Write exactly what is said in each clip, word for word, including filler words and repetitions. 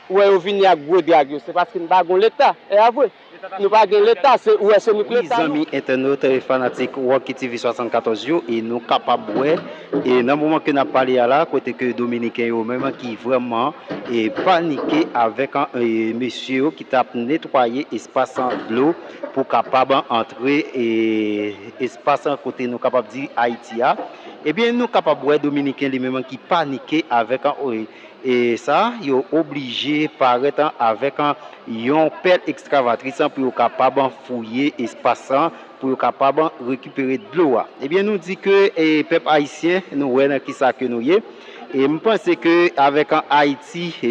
Ou wè yo vini ak gwo drag yo, se paske n pa gon Leta, e a vre. Nou pa gen Leta, se, ou wè se nou k Wi, Leta nou. Zanmi entènot, e fanatik Rocky T V swasannkatòz yo, e nou kapab wè, e nan moman ke n ap pale a la, kote ke Dominiken yo menm ki vrèman e panike avèk e, mesye yo ki t ap netwaye espas dlo pou kapab antre e, espas kote nou kapab di Ayiti a. Ebyen, nou kapab wè Dominiken li menm ki panike avèk e, e sa, yo oblije parèt avèk yon pèl ekskavatris pou yo kapab fouye espas pou yo kapab rekipere dlo a. Ebyen, nou di ke e, pèp ayisyen, nou wè nan kisa ke nou ye. E m panse ke avèk Ayiti, e,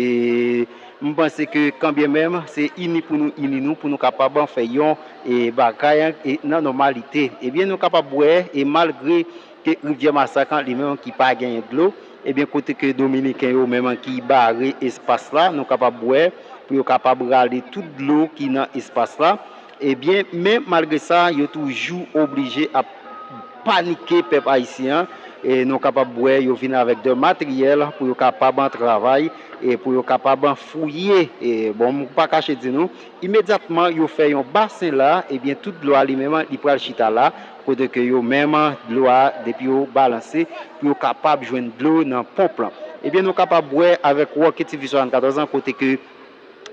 m panse ke kanbyen menm se ini pou nou ini nou, pou nou kapab fè yon e, bagay e, nan nòmalite. Ebyen, nou kapab wè, e malgre ke Rivyè Masak li menm ki pa genyen dlo, ebyen, kote ke Dominiken yo menm ki bare espas la, nou kapab wè, pou yo kapab rale tout dlo ki nan espas la. Ebyen, men malgre sa, yo toujou oblije ap panike pèp ayisyen an. E nou kapab wè, yo vin avèk de materyèl pou yo kapab travay e pou yo kapab fouye. E, bon, m pa kache di nou, imedyatman yo fè yon basen la, ebyen, tout dlo a li menm, li pral chita la, kote ke yo menm, dlo a, depi yo balanse, pou yo kapab jwenn dlo nan ponp lan. Ebyen, nou kapab wè avèk Rocky T V swasannkatòz an, kote ke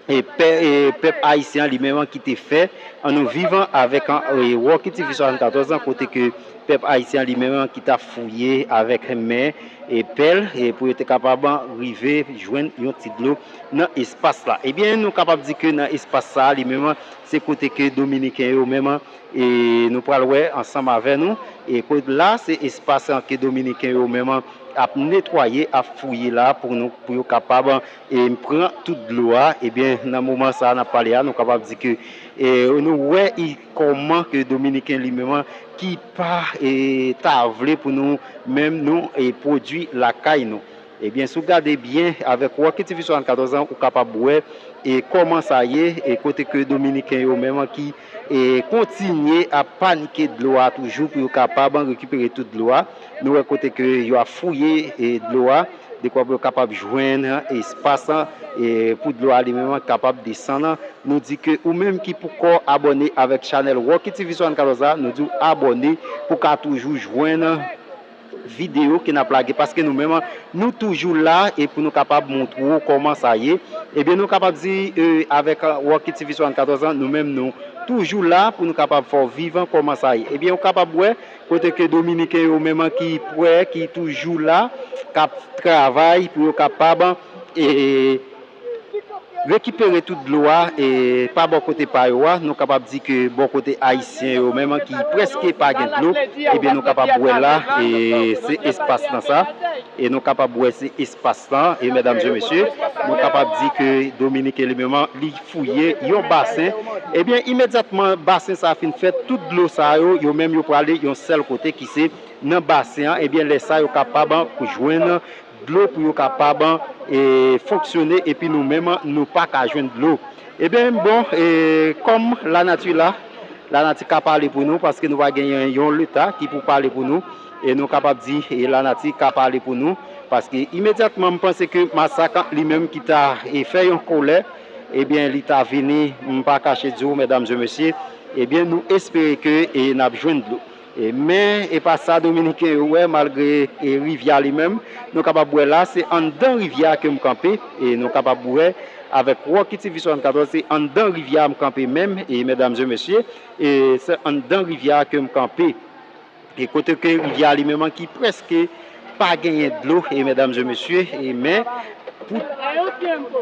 e, pè, e, pèp ayisyen an li menm ki te fè, an nou viv avèk e, Rocky T V swasannkatòz an, kote ke pèp ayisyen an li menm ki t ap fouye avèk men e pèl e pou yo te kapab rive jwenn yon ti dlo nan espas la. Ebyen, nou kapab di ke nan espas sa a li menm, se kote ke Dominiken yo menm, e nou pral wè ansanm avè nou, e kote la, se espas ke Dominiken yo menm ap netwaye, ap fouye la pou nou, pou yo kapab e pran tout dlo a. Ebyen, nan moman sa a n ap pale a, nou kapab di ke e, nou wè i, kòman ke Dominiken li menm ki pa e, ta vle pou nou menm nou e, pwodui lakay nou. Ebyen, si w gade byen avèk Rocky T V swasannkatòz an, ou kapab wè e kòman sa ye, e kote ke Dominiken yo menm ki e kontinye ap panike dlo a toujou pou yo kapab rekipere tout dlo a. Nou wè kote ke yo ap fouye e dlo a, dekwa pou yo kapab jwenn espas e pou dlo a li menm kapab desann. Nou di ke ou menm ki poko abòne avèk chanèl Rocky T V swasannkatòz la, nou di w abòne pou ka toujou jwenn videyo ke n ap lage, paske nou menm, nou toujou la e pou nou kapab montre w kòman sa ye. Ebyen, nou kapab di e, avèk Rocky T V swasannkatòz an, nou menm nou toujou la pou nou kapab fè w viv kòman sa ye. Ebyen, ou kapab wè kote ke Dominiken yo menm ki prè, ki toujou la, k ap travay pou yo kapab e, rekipere tout dlo a e pa bò kote pa yo a. Nou kapab di ke bò kote ayisyen yo menm ki prèske pa gen dlo, ebyen, nou kapab wè la e se espas lan sa. E nou kapab wè se espas lan e medam e mesye, nou kapab di ke Dominiken li menm li fouye yon basen. Ebyen, imedyatman basen sa fin fèt, tout dlo sa yo, yo menm yo prale yon sèl kote ki se nan basen an. Ebyen, lè sa yo kapab jwenn dlo pou yo kapab e, fonksyone, epi nou menm nou pa ka jwenn dlo. Ebyen, bon, e, kòm lanati la, lanati ka pale pou nou, paske nou pa genyen yon Leta ki pou pale pou nou, e nou kapab di e, lanati ka pale pou nou, paske imedyatman m panse ke Masak li menm ki ta e, fè yon kòlè, ebyen, li ta vini, m pa kache di w, medam e mesye, ebyen, nou espere ke e, n ap jwenn dlo. E, men, e pa sa Dominiken yo wè, malgre e, rivyè a li menm, nou kapab wè la, se anndan rivyè a ke m kanpe, e nou kapab wè avèk Rocky T V swasannkatòz, se anndan rivyè a m kanpe menm, e medam e mesye, e se anndan rivyè a ke m kanpe. E kote ke rivyè a li menm ki prèske pa genyen dlo, e medam e mesye, e men, pou,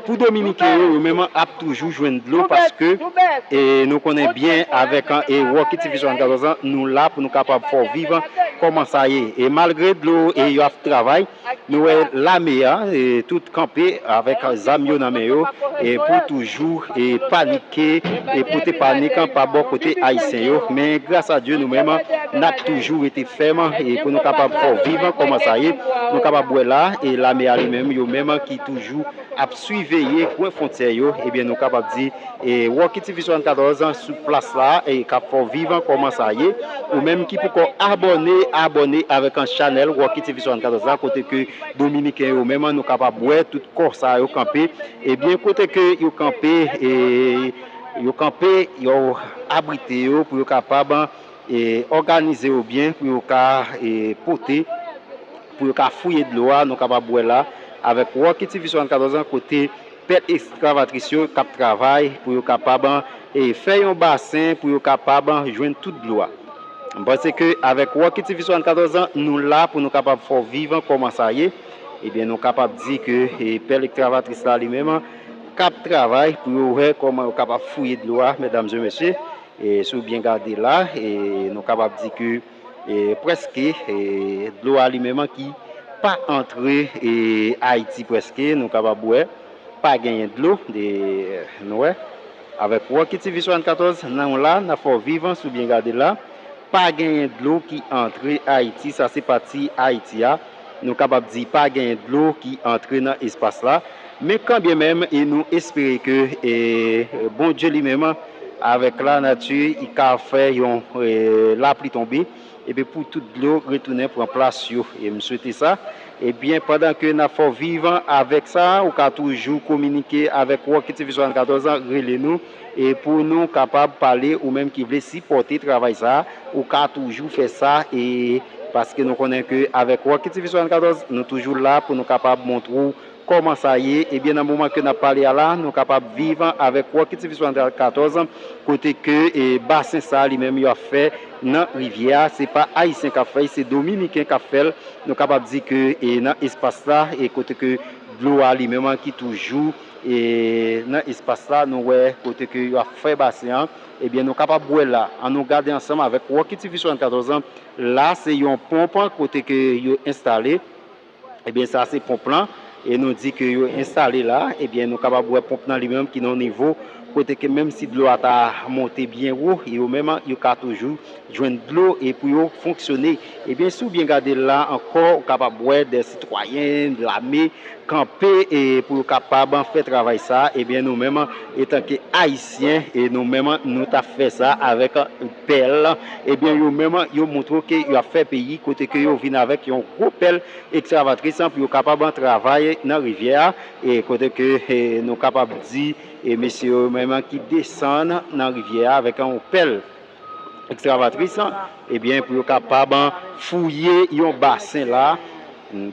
pou Dominiken yo, yo menm ap toujou jwenn dlo, paske e, nou konnen byen avèk e, Rocky T V swasannkatòz an, nou la pou nou kapab fè w viv kòman sa ye. E malgre dlo e, yo ap travay, nou wè lame a, e, tout kanpe avèk zam yo nan men yo, e pou toujou e, panike, e pote panik pa bò kote ayisyen yo. Men gras a Dye, nou menm, n ap toujou rete fèm e, pou nou kapab fè w viv kòman sa ye. Nou kapab wè la, e lame a li menm, yo menm ki toujou ap siveye kwen fwontyè yo, ebyen, nou kapab di e, Rocky T V swasannkatòz sou plas la, e k ap fè w viv kòman sa ye. Ou menm ki poko abòne abòne avèk an chanèl Rocky T V swasannkatòz la, kote ke Dominiken yo menm, nou kapab wè tout kò sa yo kanpe. Ebyen, kote ke yo kanpe, e, yo kanpe, yo abrite yo pou yo kapab, e, òganize yo byen, pou yo ka, e, pote, pou yo ka fouye dlo a, nou kapab wè la, avèk Rocky T V swasannkatòz la, kote pèl ekskavatris yo k ap travay pou yo kapab, e, fè yon basen pou yo kapab jwenn tout dlo a. M panse ke avèk Rocky T V swasannkatòz la, nou la pou nou kapab fè w viv kòman sa ye. Ebyen, nou kapab di ke, e, pèl ekskavatris la li menm k ap travay pou yo wè kòman yo kapab fouye dlo a, medam e mesye. E, si w byen gade la, e, nou kapab di ke, e, prèske, e, dlo a li menm ki pa antre, e, Ayiti prèske, nou kapab wè, pa genyen dlo, e, nou wè. Avèk Rocky T V swasannkatòz, nan la, n ap fè w viv, si w byen gade la, pa genyen dlo ki antre Ayiti, sa se pati Ayiti a. Nou kapab di pa genyen dlo ki antre nan espas la. Men kanbyenmenm, e nou espere ke, e, Bondye li menm, avèk lanati, li ka fè yon, e, lapli tonbe, epi pou tout dlo retounen pran plas yo. E m swete sa. Ebyen, pandan ke n ap fè w viv avèk sa, ou ka toujou kominike avèk Rocky T V swasannkatòz, rele nou, e pou nou kapab pale, ou menm ki vle sipòte travay sa, ou ka toujou fè sa, e paske nou konnen ke avèk Rocky T V swasannkatòz, nou toujou la pou nou kapab montre w kòman sa ye. Ebyen, nan moman ke n ap pale a la, nou kapab viv avèk Rocky T V swasannkatòz, kote ke, e, basen sa li menm yo ap fè nan rivyè a, se pa Ayisyen k ap fè l, se Dominiken k ap fè l. Nou kapab di ke, e, nan espas la, e, kote ke dlo a li menm ki toujou, e, nan espas la, nou wè kote ke yo ap fè basen an. Ebyen, nou kapab wè la. Ann nou gade ansanm avèk Rocky T V swasannkatòz. La, se yon ponp kote ke yo enstale. Ebyen, sa se ponp lan. E nou di ke yo enstale la. Ebyen, nou kapab wè ponp lan li menm ki nan yon nivo kote ke menm si dlo a ta monte byen wo, yo menm yo ka toujou jwenn dlo e pou yo fonksyone. Ebyen, si w byen gade la ankò, ou kapab wè de sitwayen, lame, kanpe, e pou yo kapab fè travay sa. Ebyen, nou menm, etanke Ayisyen, e nou menm, nou t ap fè sa avèk pèl. Ebyen, yo menm, yo montre w ke y ap fè peyi, kote ke yo vin avèk yon gwo pèl ekskavatris pou yo kapab travay nan rivyè a, e kote ke, e, nou kapab di, e, mesye yo menm ki desann nan rivyè a avèk yon pèl ekskavatris, ebyen, pou yo kapab fouye yon basen la.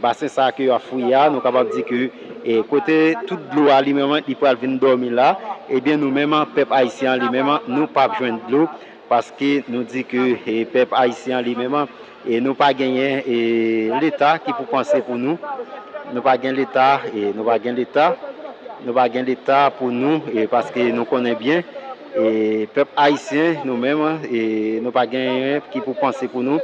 Basen sa ke yo ap fouye a, nou kapab di ke, e, kote tout dlo a li menm, li pral vin dòmi la, ebyen, nou menm, pèp ayisyen an li menm, nou p ap jwenn dlo, paske nou di ke, e, pèp ayisyen an li menm, e, nou pa genyen, e, Leta ki pou panse pou nou. Nou pa gen Leta, e, nou pa gen Leta. Nou pa gen Leta pou nou, e, paske nou konnen byen, e, pèp ayisyen, nou menm, e, nou pa genyen ki pou panse pou nou.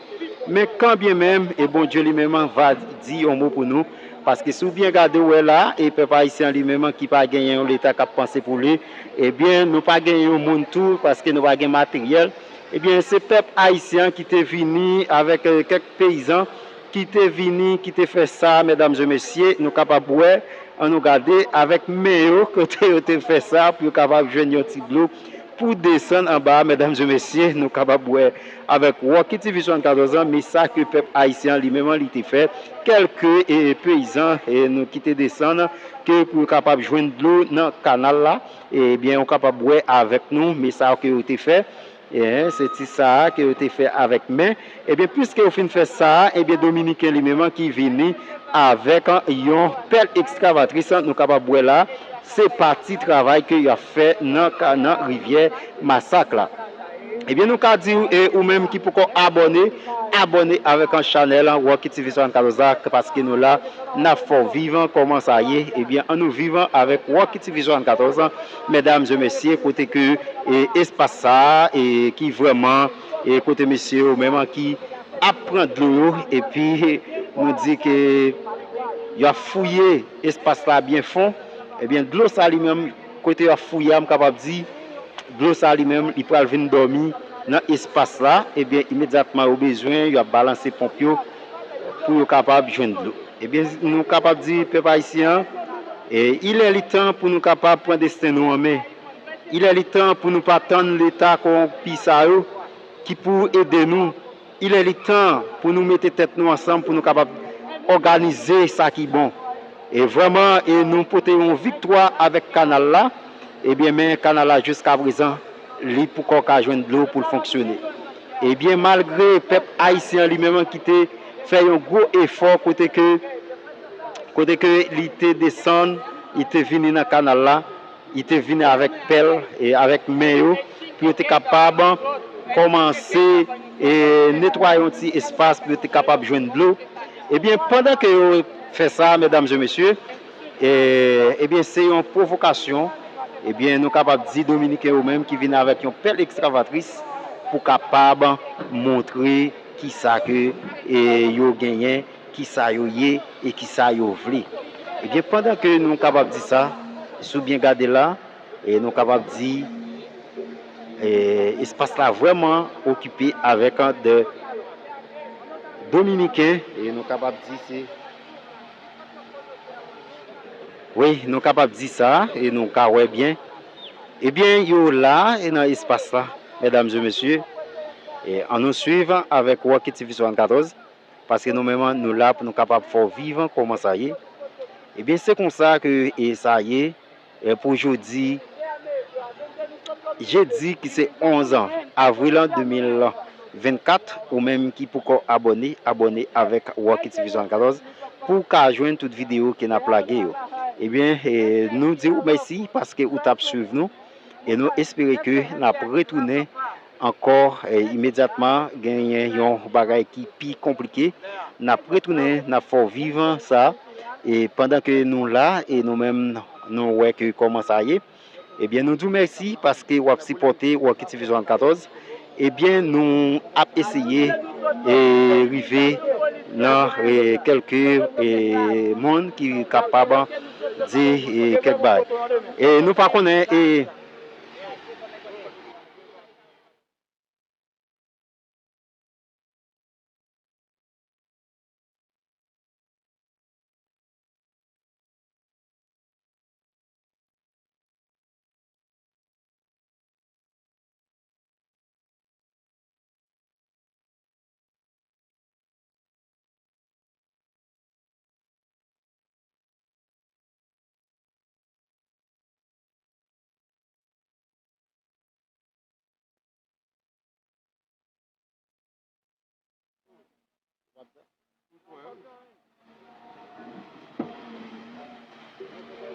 Men kanbyenmenm, e, Bondye li menm va di yon mo pou nou. Paske si w byen gade, w wè la, e pèp ayisyen li menm ki pa genyen yon Leta k ap panse pou li, ebyen, nou pa genyen yon moun tou, paske nou pa gen materyèl. Ebyen, se pèp ayisyen ki te vini avèk, e, kèk peyizan ki te vini, ki te fè sa, medam e mesye, nou kapab wè, ann nou gade, avèk men yo, kote yo te fè sa, pou yo kapab jwenn yon ti dlo pou desann anba, medam e mesye, nou kapab wè avèk Rocky T V swasannkatòz, men sa ke pèp ayisyen an li menm li te fè, kèlke, e, peyizan, e, nou ki te desann, ke pou yo kapab jwenn dlo nan kanal la, ebyen, ou kapab wè avèk nou, men sa ke yo te fè. E, se ti sa a ke yo te fè avèk men. Ebyen, piske yo fin fè sa a, ebyen, Dominiken li menm ki vini avèk yon pèl ekskavatris, nou kapab wè la, se pati travay ke y ap fè nan ka-, nan rivyè Masak la. Ebyen, nou ka di w, e, ou menm ki poko abòne, abòne avèk an chanèl Rocky T V swasannkatòz la, paske nou la, n ap fè w viv kòman sa ye. Ebyen, ann nou viv avèk Rocky T V swasannkatòz, medam e mesye, kote ke, e, espas sa a, e, ki vrèman, e, kote mesye yo menm ki ap pran dlo yo, epi nou di ke y ap fouye espas la byen fon. Ebyen, dlo sa li menm, kote y ap fouye a, m kapab di, dlo sa li menm, li pral vin dòmi nan espas la. Ebyen, imedyatman yo bezwen, y ap balanse ponp yo pou yo kapab jwenn dlo. Ebyen, nou kapab di pèp ayisyen an, e, il est le temps pou nou kapab pran desten nou an men. Il est le temps pou nou pa tann Leta kowonpi sa yo ki pou ede nou. Il est le temps pou nou mete tèt nou ansanm pou nou kapab òganize sa ki bon. E vrèman, e nou pote yon viktwa avèk kanal la. Ebyen, men kanal la jiska prezan, li poko ka jwenn dlo pou l fonksyone. Ebyen, malgre pèp ayisyen an li menm ki te fè yon gwo efò kote ke, kote ke li te desann, li te vini nan kanal la, li te vini avèk pèl e avèk men yo, pou yo te kapab kòmanse e netwaye yon ti espas pou yo te kapab jwenn dlo. Ebyen, pandan ke yo fè sa, medam e mesye, e, ebyen, se yon pwovokasyon. Ebyen, nou kapab di Dominiken yo menm ki vin avèk yon pèl ekskavatris pou kapab montre kisa ke, e, yo genyen, kisa yo ye e kisa yo vle. Ebyen, pandan ke nou kapab di sa, si w byen gade la, e nou kapab di, e, espas la vrèman okipe avèk de Dominiken, e nou kapab di se, wi, nou kapab di sa, e nou ka wè byen. Ebyen, yo la, e nan espas la, medam e mesye, e ann nou swiv avèk Rocky T V swasannkatòz. Paske nou menm, nou la pou nou kapab fè w viv kòman sa ye. Ebyen, se konsa ke, e, sa ye, e, pou jodi, jedi ki se onz avril de mil vennkat, ou menm ki poko abòne, abòne avèk Rocky T V swasannkatòz pou w ka jwenn tout videyo ke n ap lage yo. Ebyen, e, nou di w mèsi paske ou t ap swiv nou. E nou espere ke n ap retounen ankò, e, imedyatman, genyen yon bagay ki pi konplike. N ap retounen, n ap fè w viv sa. E pandan ke nou la, e nou menm, nou wè ke kòman sa ye. Ebyen, nou di w mèsi paske w ap sipòte Rocky T V swasannkatòz. Ebyen, nou ap eseye, e, rive nan, e, kèlke, e, moun ki kapab di, e, kèk bagay. E nou pa konnen, e,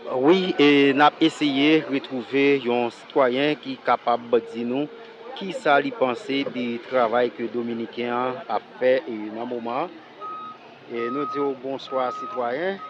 Wi, e n ap eseye retwouve yon sitwayen ki kapab di nou kisa li panse de travay ke Dominiken an ap fè, e, nan moman an. E nou di w bonswa, sitwayen.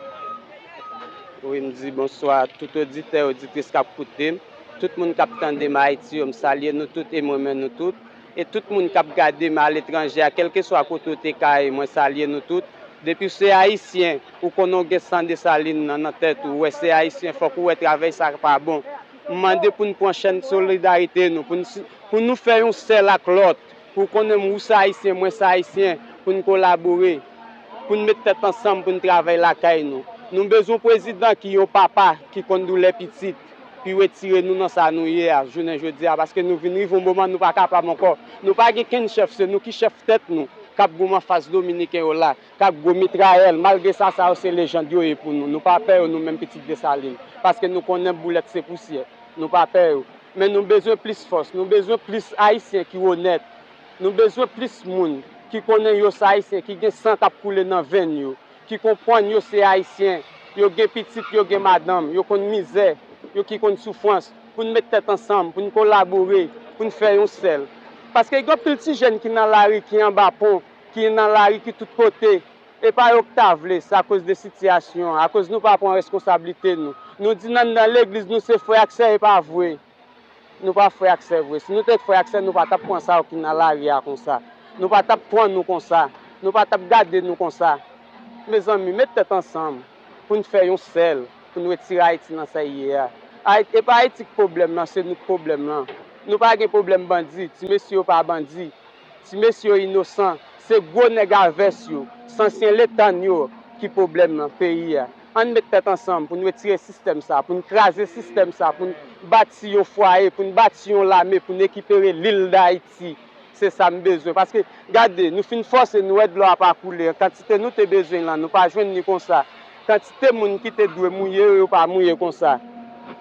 Wi, m di bonswa tout oditè, oditris k ap koute m, tout moun k ap tande m Ayiti yo, m salye nou tout e m renmen nou tout. E tout moun k ap gade m aletranje a, kèlkeswa kote w te ka ye, mwen salye nou tout. Depi w se Ayisyen, ou konnen w gen san Desalin nan, nan tèt ou, ou wè se Ayisyen, fòk ou wè travay sa pa bon. M mande pou n pran chenn solidarite nou, pou n si, pou nou fè yon sèl ak lòt, pou w konnen m ou se Ayisyen, mwen se Ayisyen, pou n kolabore, pou n met tèt ansanm, pou n travay lakay nou. Nou bezwen yon prezidan ki yon papa, ki konn doulè pitit, pou retire nou nan sa nou ye a, jounen jodi a, paske nou vin rive yon moman nou pa kapab ankò. Nou pa gen kenn chèf, se nou ki chèf tèt nou, k ap goumen anfas Dominiken yo la, k ap gwo mitrayèl. Malgre sa, sa yo se lejand yo ye pou nou. Nou pa pè yo, nou menm pitit Desalin, paske nou konnen boulèt se pousyè. Nou pa pè yo. Men nou bezwen plis fòs, nou bezwen plis Ayisyen ki onèt. Nou bezwen plis moun ki konnen yo se Ayisyen, ki gen san k ap koule nan venn yo, ki konprann yo se Ayisyen, yo gen pitit, yo gen madanm, yo konn mizè, yo ki konn soufrans, pou n met tèt ansanm, pou n kolabore, pou n fè yon sèl. Paske gen anpil ti jèn ki nan lari, ki anba pon, ki nan lari, ki tout kote. E pa yo k ta vle, se akoz de sitiyasyon an, akoz nou pa pran reskonsablite nou. Nou di n anndan legliz, nou se frè ak sè, e pa vre. Nou pa frè ak sè vre. Si nou te frè ak sè, nou pa t ap pran sa yo ki nan lari a konsa. Nou pa t ap pran nou konsa. Nou pa t ap gade nou konsa. Mezanmi, met tèt ansanm pou n fè yon sèl, pou n retire Ayiti nan sa l ye a. Ayiti, e pa Ayiti k pwoblèm nan, se nou k pwoblèm nan. Nou pa gen pwoblèm bandi, ti mesye yo pa bandi. Ti mesye yo inosan, se gwo nèg a vès yo, se ansyen leta n yo ki pwoblèm nan peyi a. Ann met tèt ansanm pou n retire sistèm sa, pou n kraze sistèm sa, pou n bati yon fwaye, pou n bati yon lame, pou n ekipere lil Dayiti. Se sa m bezwen. Paske, gade, nou fin fòse, nou wè dlo a pa koule. Kantite nou te bezwen lan, nou pa jwenn li konsa. Kantite moun ki te dwe mouye yo, yo pa mouye konsa.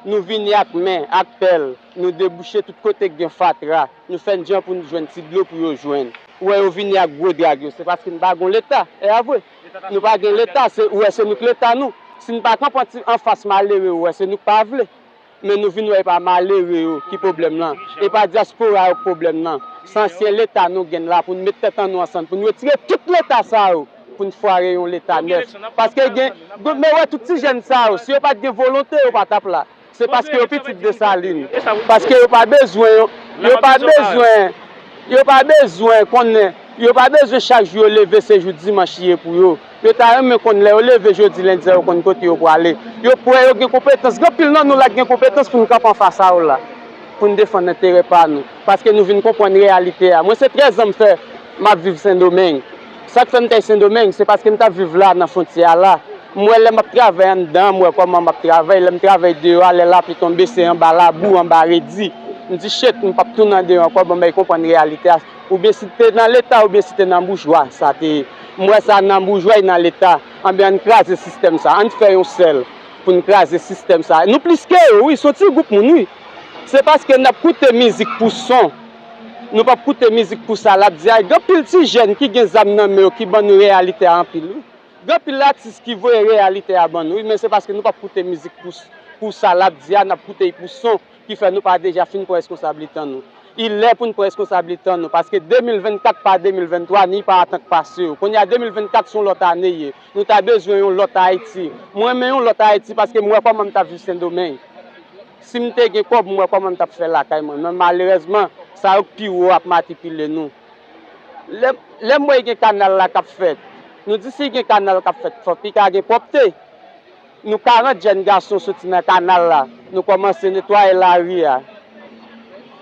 Nou vini ak men, ak pèl. Nou debouche tout kote k gen fatra. Nou fè n jan pou n jwenn ti dlo pou yo jwenn. Ou wè yo vini ak gwo drag yo. Se paske n pa gon Leta. E a vre. Nou pa gen Leta. Se, ou wè, se nou k Leta nou. Si n pa kanpe anti-, anfas malere, ou wè, se nou k pa vle. Men nou vin wè e pa malere yo ki pwoblèm lan. E pa dyaspora yo k pwoblèm lan. Se ansyen Leta nou gen la pou n met tèt an nou ansanm, pou n retire tout Leta sa yo, pou n fware yon Leta nèf. Paske gen, men wè tout ti jèn sa yo, si yo pa t gen volonte, yo pa t ap la. Se paske yo pitit Desalin. Paske yo pa bezwen, yo pa bezwen, yo pa bezwen konnen, yo pa bezwen chak jou yo leve se jou dimanch ye pou yo. Yo ta renmen konn lè yo leve jodi lendi a, yo konn kote yo prale. Yo kwè yo gen konpetans. Gen anpil nan nou la ki gen konpetans pou n kanpe anfas a yo la. Pou n defann enterè pa nou. Paske nou vin konprann reyalite a. Mwen se trèz an m fè m ap viv Sendomeng. Sa k fè m t al Sendomeng, se paske m t ap viv la nan fwontyè a la. M wè lè m ap travay anndan, m wè kòman m ap travay. Lè m travay deyò a, lè lapli tonbe, se anba labou, anba redi. M di, "Shit, m p ap tounen andeyò ankò, ban m al konprann reyalite a." Oubyen si te nan Leta, oubyen si te nan boujwa, sa te ye. M wè sa nan boujwa e nan Leta. Anben, ann kraze sistèm sa. Ann fè yon sèl pou n kraze sistèm sa. Nou plis ke yo, wi, se yon ti gwoup moun, wi. Se paske n ap koute mizik pou son. Nou p ap koute mizik pou sa l ap di a. Gen anpil ti jèn ki gen zam nan men yo ki ban nou reyalite a anpil, wi. Gen anpil atis ki voye reyalite a ban nou, wi, men se paske nou p ap koute mizik pou, pou sa l ap di a, n ap koute l pou son ki fè nou pa deja fin pran reskonsablite nou. Il lè pou n pran reskonsablite nou, paske de mil vennkat pa de mil venntwa, ni pa atan k pase yo. Kounye a, de mil vennkat se yon lòt ane ye. Nou ta bezwen yon lòt Ayiti. Mwen renmen yon lòt Ayiti paske m wè kòman m t ap viv Sendomeng. Si m te gen kòb, m wè kòman m t ap fè lakay mwen. Men malerèzman, sa yo k pi wo ap matripile nou. Lè, lè m wè gen kanal la k ap fèt, nou di si gen kanal k ap fèt, fòk li ka gen pwòpte. Nou karant jèn gason soti nan kanal la, nou kòmanse netwaye lari a.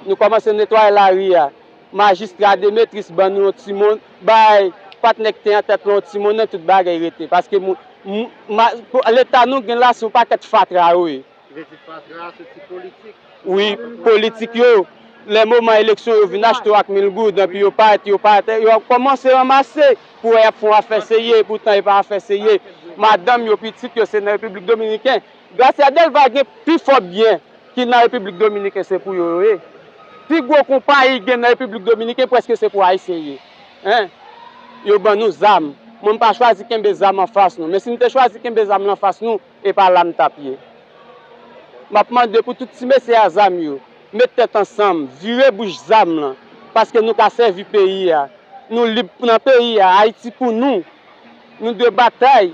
Nou kòmanse netwaye lari a. Majistra Demetris ban nou yon ti mon-, bay patnè k te an tèt la yon ti monnen, tout bagay rete. Paske mou-, mou-, ma-, Leta nou gen la, se yon pakèt fatra yo ye. Ki vle di fatra a soti politik. Wi, politik yo. Lè moman eleksyon yo vin achte w ak mil goud, anpi yo parèt, yo parèt, yo ap kòmanse ranmase pou wè y ap fè yon afè serye, epoutan e pa afè serye. Madanm yo, pitit yo, se nan Repiblik Dominiken. Gracia Delva gen pi fò byen ki nan Repiblik Dominiken, se pou yo yo ye. Pi gwo konpayi gen nan Repiblik Dominiken, prèske se pou Ayisyen ye. Hein? Yo ban nou zam. Mwen, m pa chwazi kenbe zam anfas nou. Men si m te chwazi kenbe zam lan anfas nou, e pa la m t ap ye. M ap mande pou tout ti mesye a zam yo, met tèt ansanm, vire bouch zam lan, paske nou ka sèvi peyi a. Nou lib nan peyi a, Ayiti pou nou. Nou dwe batay.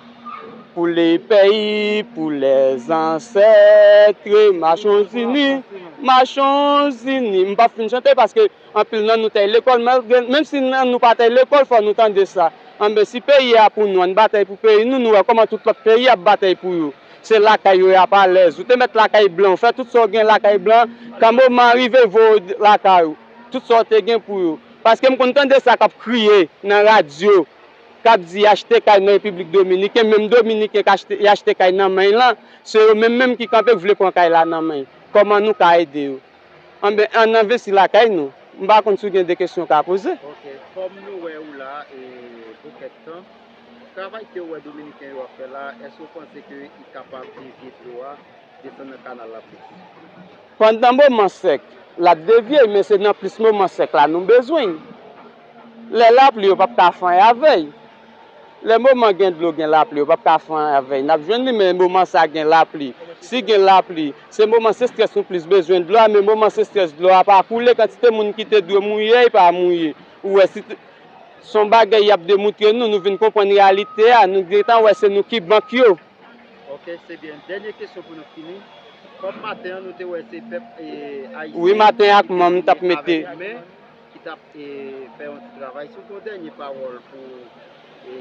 Pour le pays, pour les ancêtres, marchons unis, marchons unis. M p ap fin chante paske anpil nan nou t al lekòl, malgre, menm si nan nou pa t al lekòl, fò nou tande sa. Anben, si peyi a pou nou, ann batay pou peyi nou, nou wè kòman tout lòt peyi ap batay pou yo. Se lakay yo y ap alèz. Ou te mèt lakay blan, ou fè tout sa w gen lakay blan, kan moman an rive, voye w lakay ou. Tout sa w te gen pou yo. Paske m konn tande sa k ap kriye nan radyo, k ap di y achte kay nan Repiblik Dominiken, menm Dominiken k achte, y achte kay nan men l lan, se yo menm menm ki kanpe k vle pran kay la nan men l. Kòman nou ka ede yo? Anben, ann envesti lakay nou. M pa konn si w gen de kesyon w ka poze. Ok, kòm nou wè ou la, e, pou kèk tan, travay ke w wè Dominiken yo ap fè la, èske w panse ke li kapab devye dlo a desann nan kanal la plis? Pandan moman sèk, l ap devye, men se nan plis moman sèk la nou bezwen l. Lè lapli, yo p ap ka fè anyen avè l. Lè moman gen dlo, gen lapli, yo p ap ka fè anyen avè l. N ap jwenn li, men moman sa gen lapli. Si gen lapli, se moman sestrès nou plis bezwen dlo a, men moman sestrès dlo a pa koule, kantite moun ki te dwe mouye, pa mouye. Ou wè, si t-, se yon bagay y ap demoutre nou, nou vin konprann reyalite a, nou gentan wè se nou ki bank yo. Ok, se byen. Dènye kesyon pou nou fini. Kòm maten an, nou te wè se pèp, e, ayisyen, wi, maten ak manm t ap mete, avèk men, ki t ap, e, fè yon ti travay. Si w gen yon dènye pawòl pou, e,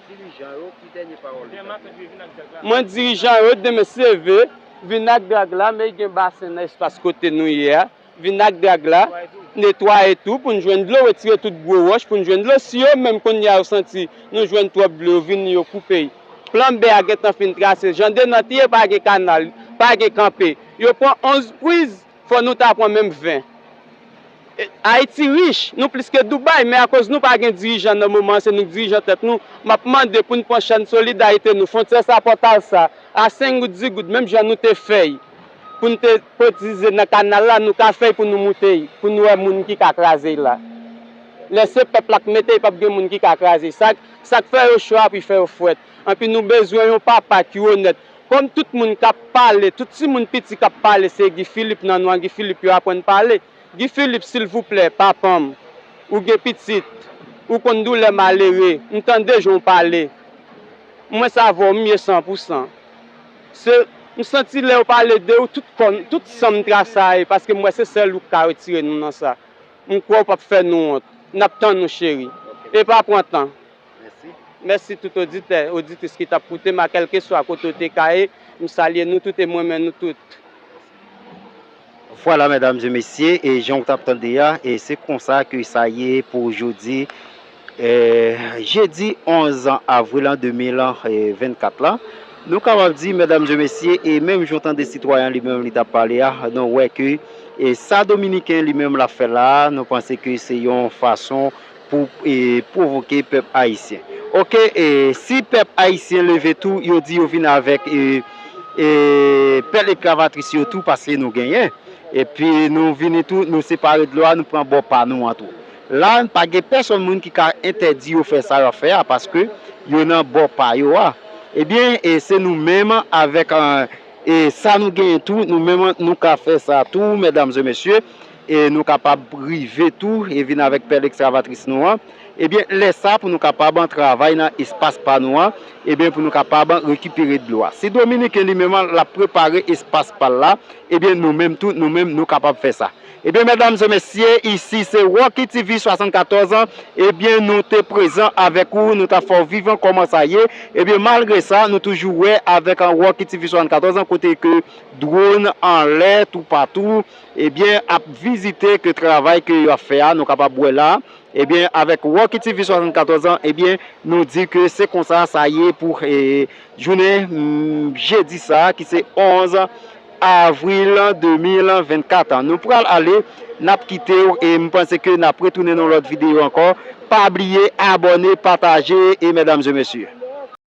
dirijan yo, ki dènye pawòl ou ta gen? Mwen, dirijan yo, demen se vre, vin ak drag la, men gen basen nan espas kote nou ye a. Vin ak drag la, netwaye tou pou n jwenn dlo, retire tout gwo wòch pou n jwenn dlo. Si yo menm kounye a yo santi nou jwenn twòp dlo, yo vini, yo koupe l. Plan B a gentan fin trase. Jan de nan te ye, pa gen kanal, pa gen kanpe. Yo pran onz priz, fò nou ta pran menm ven. Ayiti rich, nou plis ke Dubai, men akoz nou pa gen dirijan nan moman an, se nou k dirijan tèt nou, m ap mande pou n pran chèn solidarite nou, fwontyè sa, pòtal sa, a senk goud, dis goud, menm jan nou te fè y, pou n te kotize nan kanal la, nou ka fè y pou nou moute y, pou nou wè moun ki ka kraze y la. Lè se pèp la k mete y, p ap gen moun ki ka kraze y. Sa, sa k fè yo cho a, pou y fè yo frèt. Anpi nou bezwen yon papa ki onèt. Kòm tout moun k ap pale, tout timoun piti k ap pale, se Guy Philippe nan nou an, Guy Philippe yo aprann pale. Guy Philippe, silvouplè, papa m, ou gen pitit, ou konn doulè malere, m tande jan w pale. Mwen sa avè w, m ye san pou san. Se, m santi lè yo pale de ou, tout kò m, tout san m trasaye, paske m wè se sèl ou k ka retire nou nan sa. M kwè w p ap fè nou wont. N ap tann ou, cheri. E pa pran tan. Mèsi. Mèsi tout oditè, oditris ki t ap koute m a kèlkeswa kote w te ka ye. M salye nou tout e m renmen nou tout. Vwala, medam e mesye, e jan w t ap tande a, e se konsa ke sa ye pou jodi, e, jedi onz avril an de mil vennkat la. Nou kapab di, medam e mesye, e menm jan w tande sitwayen li menm li t ap pale a, nou wè ke, e sa Dominiken li menm l ap fè la a, nou panse ke se yon fason pou, e, pwovoke pèp ayisyen. Oke, e si pèp ayisyen leve tou, yo di yo vin avèk, e, e, pèl ekskavatris yo tou, paske nou genyen. Epi nou vini tou, nou separe dlo a, nou pran bò pa nou an tou. La, pa gen pèsonn moun ki ka entèdi yo fè sa y ap fè a, paske yo nan bò pa yo a. Ebyen, e se nou menm avèk, e sa nou genyen tou, nou menm nou ka fè sa tou, medam e mesye. E nou kapab rive tou e vin avèk pèl ekskavatris nou an. Ebyen, lè sa pou nou kapab travay nan espas pa nou an, ebyen, pou nou kapab rekipere dlo a. Si Dominiken li menm l ap prepare espas pa l la, ebyen, nou menm tou, nou menm, nou kapab fè sa. Ebyen, medam e mesye, isi se Rocky T V swasannkatòz an. Ebyen, nou te prezan avèk ou, nou t ap fè w viv an kòman sa ye. Ebyen, malgre sa, nou toujou wè avèk an Rocky T V swasannkatòz an, kote ke dwòn anlè toupatou, ebyen, ap vizite ke travay ke y ap fè a, nou kapab wè la. Ebyen, avèk Rocky T V swasannkatòz an, ebyen, nou di ke se konsa sa ye pou, e, jounen, mm, jedi sa a, ki se onz avril de mil vennkat an. Nou pral ale, n ap kite w, e m panse ke n ap retounen nan lòt videyo ankò. Pa bliye abòne, pataje, e medam e mesye.